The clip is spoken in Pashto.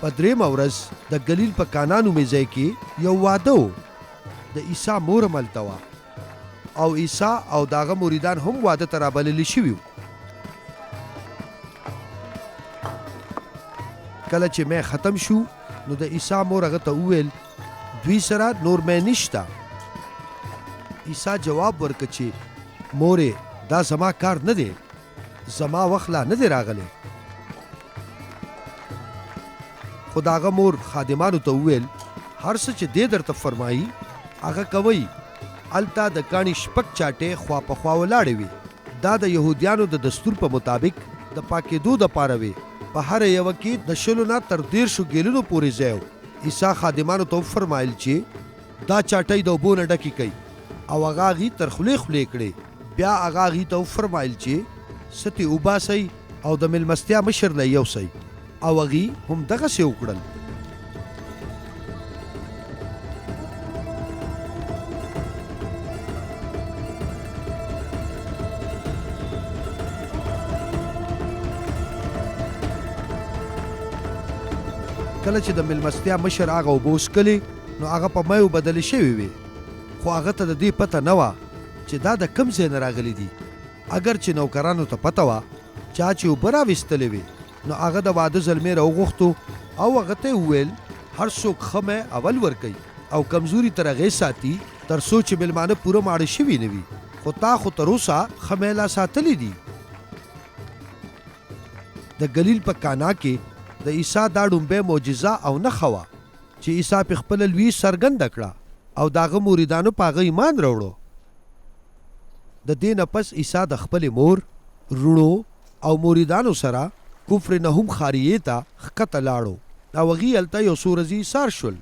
په درېیمه ورځ د ګلیل په کانا نومې ځای کې یو واده و. د عیسی مور هم هلته وه او عیسی او د هغه مریدان هم واده ته رابلل شوي وو. کله چې مې ختم شو نو د عیسی مور هغه ته وویل، دوی سره نور مې نشته. عیسی جواب ورکړ چې مورې دا زما کار نه دی، زما وخت لا نه دی راغلی. خو د هغه مور خادمانو ته وویل، هر څه چې دی درته فرمایي هغه کوئ. هلته د کاڼي شپږ چاټۍ خوا په خوا ولاړې وې. دا د یهودیانو د دستور په مطابق د پاکېدو دپاره وې. په هره یوه کې د شلو نه تر دېرشو ګیلنو پورې ځای و. عیسی خادمانو ته وفرمایل چې دا چاټۍ د اوبو نه ډکې کړئ او هغه هغوی تر خولې خولې کړې. بیا هغه هغوی ته وفرمایل چې څه ترې وباسئ او د مېلمستیا مشر له یې یوسئ. او هغوی هم دغسې وکړل. کله چې د مېلمستیا مشر هغه اوبه وڅښلې نو هغه په میو بدلې شوې وې، خو هغه ته د دې پته نه وه چې دا د کوم ځای نه راغلي دي، اګر چې نوکرانو ته پته وه چا چې اوبه راویستلې وې. نو هغه د واده زلمی راوغوښتو او هغه ته یې وویل، هر څوک ښه مې اول ورکوي او کمزوري تر هغې ساتي تر څو چې مېلمانه پوره ماړه شوي نه وي، خو تا خو تر اوسه ښه مې لا ساتلي دي. د ګلیل په کانا کې د عیسی دا ړومبۍ معجزه او نښه وه چې عیسی پرې خپله لویي څرګنده کړه او د هغه مریدانو په هغه ایمان راوړو. د دې نه پس عیسی د خپلې مور، وروڼو او مریدانو سره کفرنحوم ښاریې ته ښکته لاړو او هغوی هلته یو څو ورځې ایسار شول.